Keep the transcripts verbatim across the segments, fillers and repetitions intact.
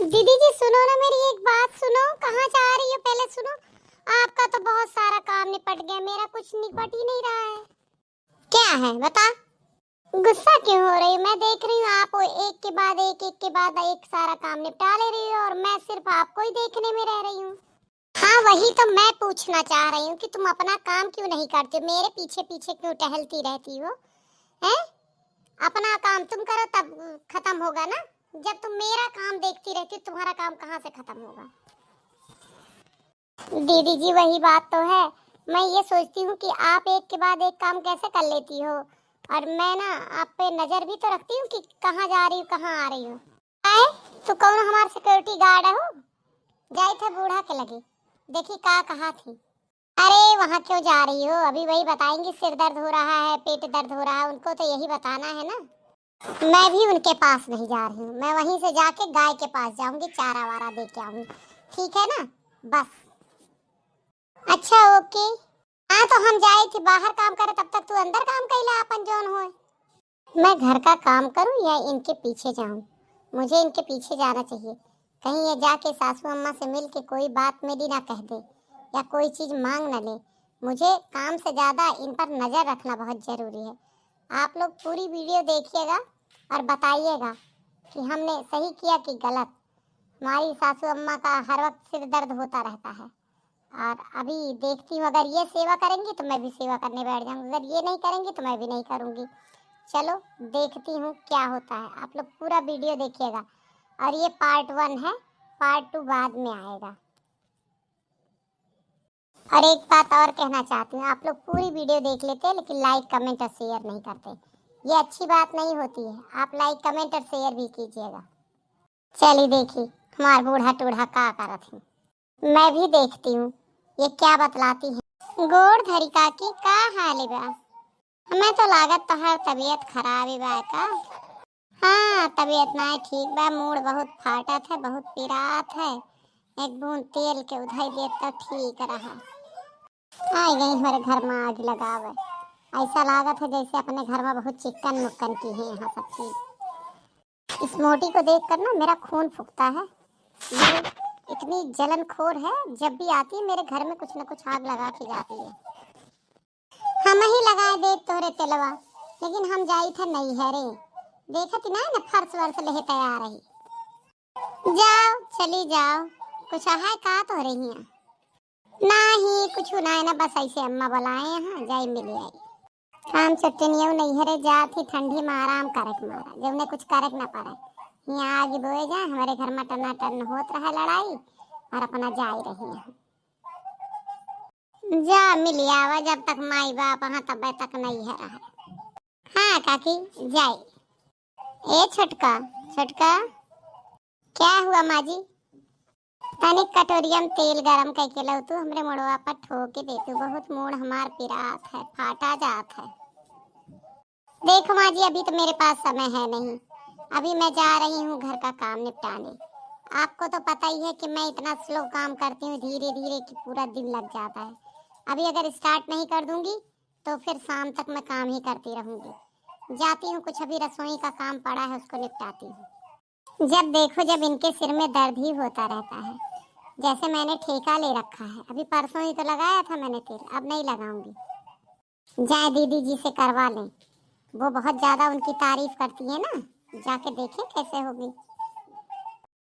दीदी जी सुनो ना, मेरी एक बात सुनो, कहाँ जा रही हो पहले सुनो। आपका तो बहुत सारा काम निपट गया, मेरा कुछ निपट ही नहीं रहा है। क्या है बता? गुस्सा क्यों हो रही हो? मैं देख रही हूँ आप एक के बाद एक, एक के बाद एक सारा काम निपटा ले रही हो और मैं सिर्फ आपको ही देखने में रह रही हूँ। हाँ, वही तो मैं पूछना चाह रही हूँ कि तुम अपना काम क्यों नहीं करते हो, मेरे पीछे पीछे क्यों टहलती रहती हो, हैं? अपना काम तुम करो तब खत्म होगा ना। जब तुम मेरा काम देखती रहती हो, तुम्हारा काम कहाँ से खत्म होगा? दीदी जी, वही बात तो है। मैं ये सोचती हूँ कि आप एक के बाद एक काम कैसे कर लेती हो, और मैं ना आप पे नजर भी तो रखती हूँ कि कहाँ जा रही हूँ, कहाँ आ रही हूँ। आए, तू कौन हमार सिक्योरिटी गार्ड है हो? जाई थे बूढ़ा के लगे, देखी का कहा थी। अरे, वहाँ क्यों जा रही हो? अभी वही बताएंगी, सिर दर्द हो रहा है, पेट दर्द हो रहा है, उनको तो यही बताना है ना। मैं भी उनके पास नहीं जा रही हूँ, मैं वहीं से जाके गाय के पास जाऊंगी, चारा वारा दे के आऊंगी, ठीक है ना? बस। अच्छा, ओके। हाँ, तो हम जाए थे बाहर काम करे, तब तक तू अंदर काम कैला अपन जौन होए। मैं घर का काम करूं या इनके पीछे जाऊं? मुझे इनके पीछे जाना चाहिए। कहीं ये जाके सासू अम्मा से मिल के कोई बात मेरी ना कह दे या कोई चीज मांग ना ले। मुझे काम से ज्यादा इन पर नजर रखना बहुत जरूरी है। आप लोग पूरी वीडियो देखिएगा और बताइएगा कि हमने सही किया कि गलत। हमारी सासू अम्मा का हर वक्त सिर दर्द होता रहता है। और अभी देखती हूँ, अगर ये सेवा करेंगी तो मैं भी सेवा करने बैठ जाऊंगी, अगर ये नहीं करेंगी तो मैं भी नहीं करूंगी। चलो, देखती हूँ क्या होता है। आप लोग पूरा वीडियो देखिएगा। और ये पार्ट वन है, पार्ट टू बाद में आएगा। और एक बात और कहना चाहती हूँ, आप लोग पूरी वीडियो देख लेते हैं लेकिन लाइक, कमेंट और शेयर नहीं करते। ये अच्छी बात नहीं होती है। आप लाइक, कमेंट और शेयर भी कीजिएगा। चली देखी हमार बूढ़ा टूढ़ा का करत है। मैं भी देखती हूँ ये क्या बतलाती है। गोड़ धरी काकी, का हाल बा? हमें तो लागत तोहार तबीयत खराब ही बा का? हाँ, तबीयत नाहीं ठीक बा, मूड़ बहुत फाटत है, बहुत पिरात है। एक बूंद तेल के उधई देत तो ठीक रहा। आई गई हमारे घर में आग लगावे। ऐसा लागत है जैसे अपने घर में बहुत चिक्कन मुक्कन की है यहाँ सब चीज। इस मोटी को देख कर ना मेरा खून फूकता है। ये इतनी जलनखोर है, जब भी आती है मेरे घर में कुछ न कुछ आग लगा के जाती है। हम ही लगाए दे तोहरे तेलवा, लेकिन हम जाई थे नैहरे। देखत ना, न फर्श वर्श लेहे तैयार रही। जाओ, चली जाओ। कुछ है का तोहरे हियां? नाही, कुछ ना है ना, बस ऐसे अम्मा बुलाए हैं, जाई मिल आई। काम चट्टनियों नैहरे जात ही ठंडी में आराम करे के मारा, जौने कुछ करे के ना पड़े। हियां आगे बोए जा, हमारे घर में टनाटन होत रहा लड़ाई और अपना जाए रही हैं। जा मिल आवा, जब तक माई बाप हाँ तब तक नैहर है। हाँ काकी, जाई। ए छोटका, छोटका। क्या हुआ माँ जी? तनिक कटोरिया में तेल गरम करके लाओ तू, हमरे मुड़वा पर ठोके दे तू, बहुत मूड़ हमार पिरात है, फाटा जात है। देखो माँ जी, अभी तो मेरे पास समय है नहीं, अभी मैं जा रही हूँ घर का काम निपटाने। आपको तो पता ही है कि मैं इतना स्लो काम करती हूँ, धीरे धीरे, कि पूरा दिन लग जाता है। अभी अगर स्टार्ट नहीं कर दूंगी तो फिर शाम तक मैं काम ही करती रहूंगी। जाती हूँ, कुछ अभी रसोई का काम पड़ा है, उसको निपटाती हूँ। जब देखो जब इनके सिर में दर्द ही होता रहता है, जैसे मैंने ठेका ले रखा है। अभी परसों ही तो लगाया था मैंने तेल, अब नहीं लगाऊंगी। जाए दीदी जी से करवा लें, वो बहुत ज्यादा उनकी तारीफ करती है ना, जाके देखें कैसे होगी।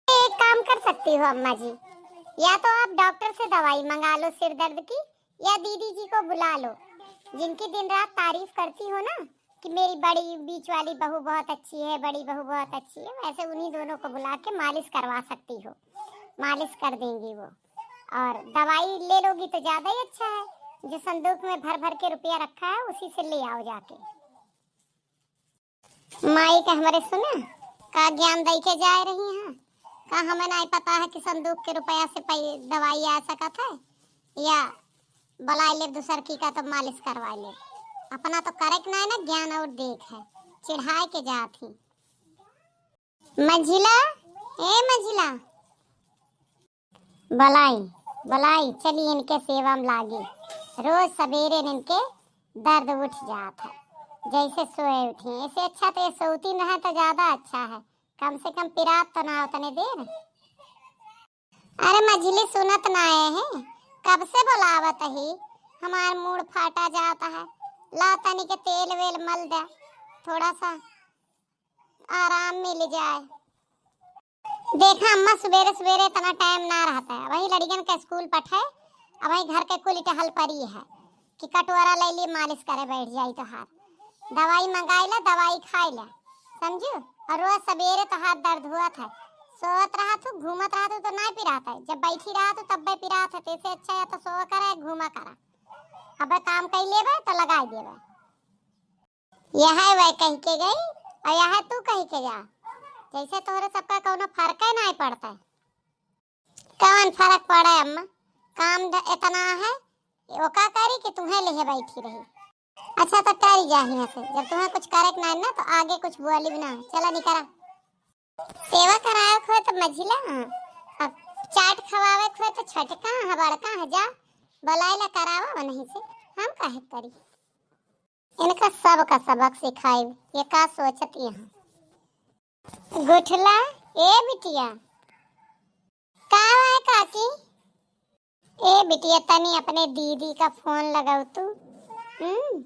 एक काम कर सकती हो अम्मा जी, या तो आप डॉक्टर से दवाई मंगा लो सिर दर्द की, या दीदी जी को बुला लो, जिनकी दिन रात तारीफ करती हो ना कि मेरी बड़ी बीच वाली बहू बहुत अच्छी है, बड़ी बहू बहुत अच्छी है, वैसे उन्हीं दोनों को बुला के मालिश करवा सकती हो, मालिश कर देंगी वो। और दवाई ले लोगी तो ज्यादा ही अच्छा है, जो संदूक में भर भर के रुपया रखा है उसी से ले आओ जाके। माई के हमरे सुना, का ज्ञान दई के जाए रही हैं? का हमें नाहीं पता है कि संदूक के रुपया से पै-, दवाई आ सकत है? या बुलाए ले दूसर की का तो मालिश करवाए ले। अपना तो करे के नाहीं ना, ज्ञान और देख है, चिढ़ाए के जात ही। मंझिला, ए मंझिला। बलाई, बलाई, चली इनके सेवा में लागी। रोज सवेरे इनके दर्द उठ जात है, जैसे सोए उठी। ऐसे अच्छा तो ये सोती न है तो ज्यादा अच्छा है, कम से कम पिरात तो ना उतने देर। अरे मझिली सुनत नाए है, कब से बोलावत ही, हमार मूड़ फाटा जात है। ला तनी के तेल वेल मल दे, थोड़ा सा आराम मिल जाए। देखा अम्मा, सुबेरे सुबेरे इतना टाइम ना रहता है, वही लड़िकन के स्कूल पठे, अब वही घर के कुल टहल परी है कि कटोरा ले लिए मालिश करे बैठ जाई तोहार। दवाई मंगाई ला, दवाई खाई ला, समझू? और रोज सबेरे तोहार दर्द हुआ था, सोवत रहा तू, घूमत रहा तू तो ना पिरात है, जब बैठी रहा तू तब पिरात है। तैसे अच्छा या तो सोवा करा, घूमा करा, अब काम कर लेबे तो लगाई देबे। यह वह कह के गई और यह तू कह के जा, जैसे तोहरे सबका कौनो फर्क ही नहीं पड़ता है। कौन फर्क पड़े अम्मा, काम ध-, इतना है, ओका करी कि तुम्हें लेहे बैठी रही। अच्छा तो टरी जा हियां से, जब तुम्हें कुछ करे के ना ना तो आगे कुछ बोली भी ना। चला निकरा। सेवा करावे खोए तो मझिला, अब चाट खवावे खोए तो छटका है, बड़का है, जा बोलाए ला करावा वहीं से, हम काहे करी। इनका सबका सबक सिखाई, ये का सोचत यहाँ। गुठला, ए बिटिया। का है काकी? ए बिटिया, तनी अपने दीदी का फोन लगाऊ तू। हम्म।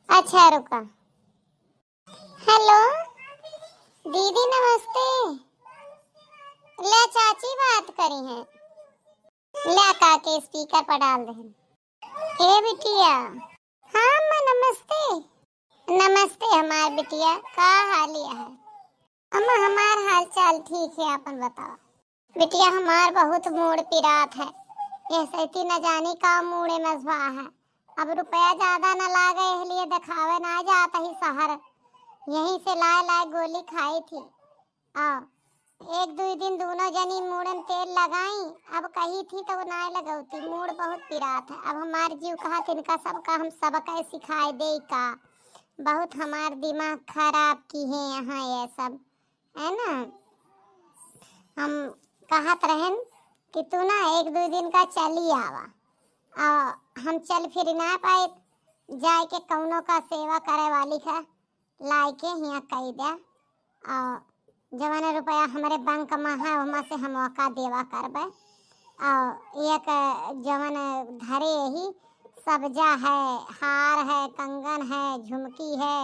अच्छा, रुका। हेलो दीदी, नमस्ते। ले चाची बात करी हैं। ले काकी स्पीकर पर डाल दे। ए बिटिया। हाँ अम्मा, नमस्ते। नमस्ते हमार बिटिया, का हालिया है? अम्मा, हमार हाल चाल ठीक है, आपन बतावा। बिटिया, हमार बहुत मूड़ पिरात है, यह सैती न जानी का मूड़े मजबा है। अब रुपया ज्यादा न लागे, इसलिए देखावे ना जात ही शहर, यहीं से लाए लाए गोली खाई थी। आ, एक दुई दिन दोनों जनी मूड़न तेल लगाई, अब कही थी तो नाय लगौती, मूड़ बहुत पिरात है। अब हमार जीव कहा, इनका सबका हम सबक सिखाए दे का, बहुत हमार दिमाग खराब की है यहाँ ये सब, है ना। हम कहत रहन कि तू ना एक दुई दिन का चली आवा, आ, हम चल फिर ना पाए, जाए के कौनो का सेवा करे वाली का लाइके हियाँ कई दे। आ जवन रुपया हमरे बैंक में है, ओमा से हम ओका देवा करबे। आ एक जवन धरे ही सब्जा है, हार है, कंगन है, झुमकी है,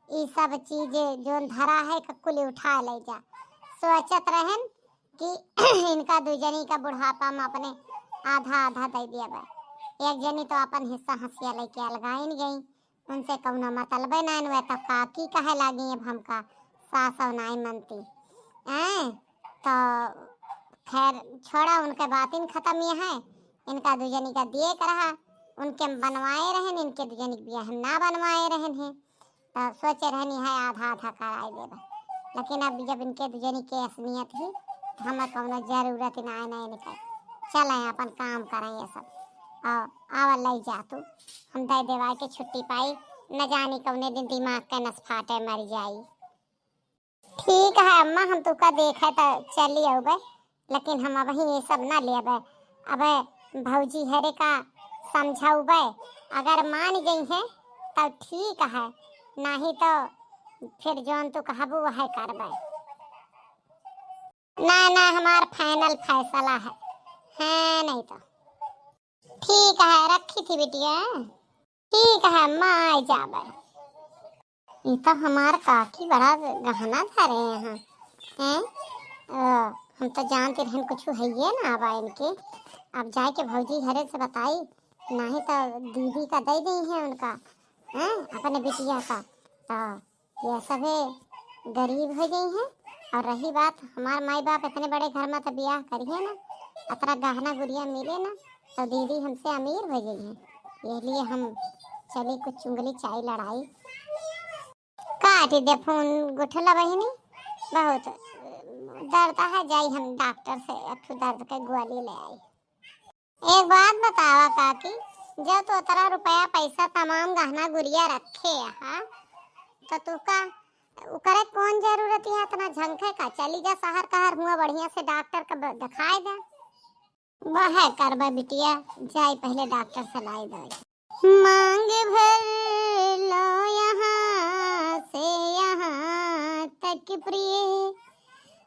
ई सब चीज जोन धरा है, क-, कुल उठा ले जा। सोचत रहन कि इनका दू जनी का बुढ़ापा में अपने आधा आधा दे दिया बा। एक जनी तो अपन हिस्सा हंसिया लेके अलगाइन गई, उनसे कौनो मतलबे नाइन हुआ, तो काकी कहे लागी, "अब हमका सास और नाई मनती।" हैं? तो खैर छोड़ा, उनके बातिन खत्म ये है। इनका दू जनी का दिए के रहा, उनके हम बनवाए रहन, इनके दू जनी के बियाह हम ना बनवाए रहन हैं। तो सोचे रहनी है आधा आधा कराए देबे, लेकिन अब जब इनके दू जनी के असनियत ही, तो हमें कौनो जरूरत ही ना है, ना इनके। चले अपन काम करें ये सब। और आवा लई जा तू, हम दे देवाई के छुट्टी पाई, न जानी कौने दिन दिमाग के नस फाटे मर जाई। ठीक है अम्मा, हम तुका देखे तो चली अउबे, लेकिन हम अबही ये सब ना लेबे। अबे भौजी हरे का समझाउबे, अगर मान गई है तो ठीक है, नहीं तो फिर जोन तू कहबू वह करबे। ना ना, हमार final फैसला है, है नहीं तो। ठीक है, रखी थी बिटिया। ठीक है अम्मा, आ जाबे। ये तो हमार काकी बड़ा गहना धरे हैं, हैं? अ, हम तो जानते रहन कुछ है ये ना आबा इनके। अब जाए के भौजी घरे से बताई, नहीं तो दीदी का दे दी है उनका, हैं? अपने बिटिया का। तो ये सभे गरीब हो गई हैं। और रही बात हमार माई बाप इतने बड़े घर में तो बियाह करिए ना, अतरा गहना गुरिया मिले ना, तो दीदी हमसे अमीर हो गई हैं। ये लिए हम चली कुछ चुंगली चाय लड़ाई। काट दे फोन गुठला बहिनी, बहुत दर्द है, जाई हम डॉक्टर से एक ठो दर्द के गोली ले आई। एक बात बतावा काकी, जब तू उतरा रुपया पैसा तमाम गहना गुरिया रखे हा, तो तू का उकरे कौन जरूरत है इतना झंखे का? चली जा शहर कहर हुआ बढ़िया से डॉक्टर का ब-, दिखाए दे। वह करबे बिटिया, जाई पहले डॉक्टर से लाई दवाई। मांग भर लो यहाँ से यहाँ तक प्रिय,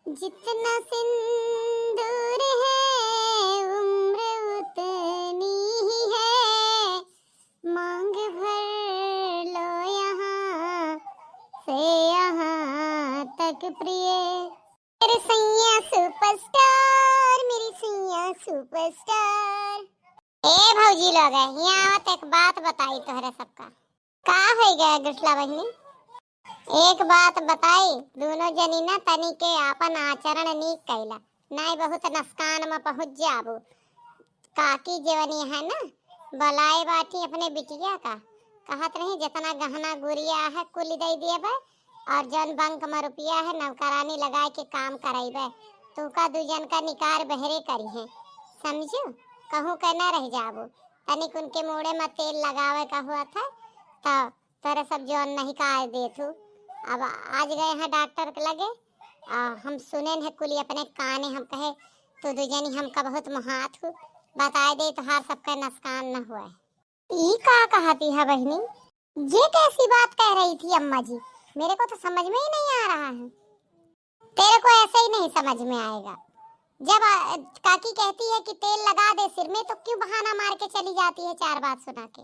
जितना सिंदूर के प्रिय। मेरे सैया superstar, मेरी सैया superstar। ए भौजी लोग, हियाँ आवत एक बात बताई तोहरे सबका। का होइ गया गुठला बहिनी? एक बात बताई, दोनों जनी ना तनी के आपन आचरण नीक कैला, नाई बहुत नसकान में पहुँच जाबू। काकी जेवनी है ना, बोलाए बाटी अपने बिटिया का, कहत रही जितना गहना गुरिया है कुल दे दिए बे, और जौन बैंक में रुपया है नौकरानी लगाए के काम करैबे, तू का दू जन का निकार बहरे करी है, समझू? कहूँ के न रह जाबू। तनिक उनके मूड़े में तेल लगावे का हुआ था, तो तोरे सब जौन नहीं का देत हूँ। अब आज गए हैं डॉक्टर के लगे, आ, हम सुने हैं कुली अपने काने, हम कहे, "तू दू जनी हमका बहुत मोहात हूँ, बताए दे तोहार सबके नसकान न हुआ है।" ई का कहती है बहिनी? ये कैसी बात कह रही थी अम्मा जी? मेरे को तो समझ में ही नहीं आ रहा है। तेरे को ऐसे ही नहीं समझ में आएगा। जब, आ, काकी कहती है कि तेल लगा दे सिर में, तो क्यों बहाना मार के चली जाती है चार बात सुना के?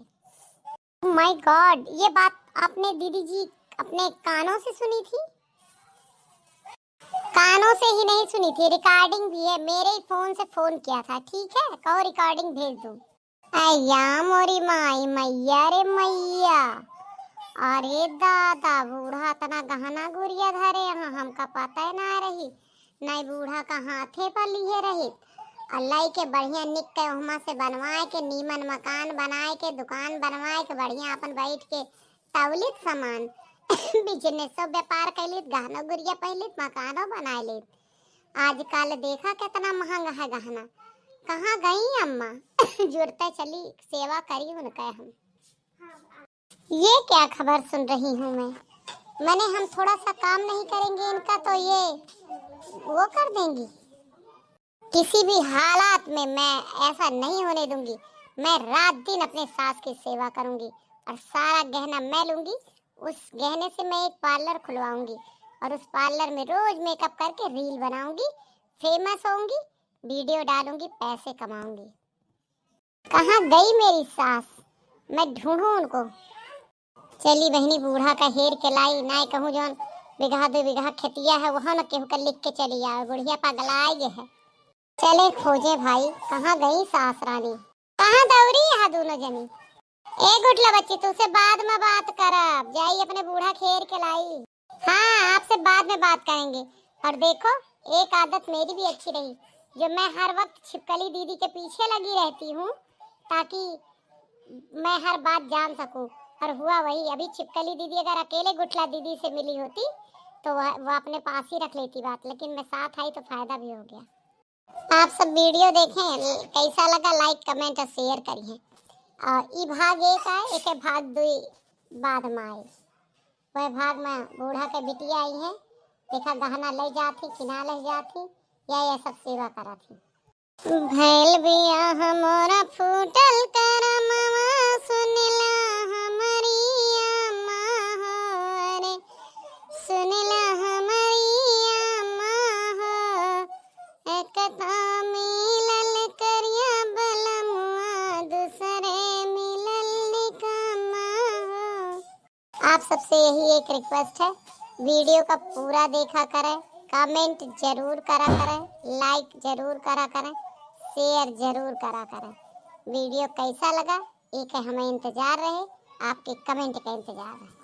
Oh my God, ये बात आपने दीदी जी अपने कानों से सुनी थी? कानों से ही नहीं सुनी थी, recording भी है, मेरे ही फोन से फोन किया था, ठीक है? कहो recording भेज दूँ। अय्या मोरी माई, मैया रे मैया, अरे दादा, बूढ़ा इतना गहना गुरिया धरे हैं, हमका पता ही ना रही। नाई बूढ़ा का हाथे पर लिहे रहित, और लइके बढ़िया निक के ओहमा से बनवाए के, नीमन मकान बनाए के, दुकान बनवाए के, बढ़िया अपन बैठ के तौलित सामान, business व्यापार कैलित, गहनो गुरिया पहिलित, मकानो बनाए लित। आजकल देखा कितना महंगा है गहना। कहाँ गई अम्मा? जुरते चली सेवा करी उनके हम। ये क्या खबर सुन रही हूँ मैं? मैंने हम थोड़ा सा काम नहीं करेंगे इनका तो ये वो कर देंगी। किसी भी हालात में मैं ऐसा नहीं होने दूंगी। मैं रात दिन अपने सास की सेवा करूंगी और सारा गहना मैं लूंगी। उस गहने से मैं एक पार्लर खुलवाऊंगी और उस पार्लर में रोज मेकअप करके रील बनाऊंगी, फेमस होऊंगी, वीडियो डालूंगी, पैसे कमाऊंगी। कहाँ गई मेरी सास? मैं ढूंढूं उनको। चली बहिनी, बूढ़ा का हेर के लाई, नाय कहूँ जौन बिगहा दो बिगहा खेतिया है, वहाँ न केहू का लिख के चली आवे, बुढ़िया पगलाए गे है। चले खोजे भाई, कहाँ गई सास रानी? कहाँ दौरी यहाँ दोनों जनी? ए गुठला बच्ची, तुझसे बाद में बात करब, जाई अपने बूढ़ा के हेर के लाई। हाँ, आपसे बाद में बात करेंगे। और देखो, एक आदत मेरी भी अच्छी रही, जो मैं हर वक्त छिपकली दीदी के पीछे लगी रहती हूँ, ताकि मैं हर बात जान सकूँ। और हुआ वही, अभी छिपकली दीदी अगर अकेले गुठला दीदी से मिली होती, तो वह, वह अपने पास ही रख लेती बात, लेकिन मैं साथ आई तो फायदा भी हो गया। आप सब वीडियो देखें, कैसा लगा, लाइक, कमेंट और शेयर करिए। और ई भाग एक आए, एक भाग दुई बाद में आए। वह भाग में बूढ़ा के बिटिया आई है, देखा गहना ले जाती कि ना ले जाती, या ये सब सेवा कराती। भैल बियाह मोरा फूटल करमवा, सुनिला हमरी अम्मा हो रे, सुनिला हमरी अम्मा हो। एक तो मिलल करिया बलमुआ, दूसरे मिलल निकम्मा हो। आप सबसे यही एक रिक्वेस्ट है, वीडियो का पूरा देखा करें, कमेंट जरूर करा करें, लाइक जरूर करा करें, शेयर जरूर करा करें। वीडियो कैसा लगा, एक हमें इंतजार रहे, आपके कमेंट का इंतजार रहे।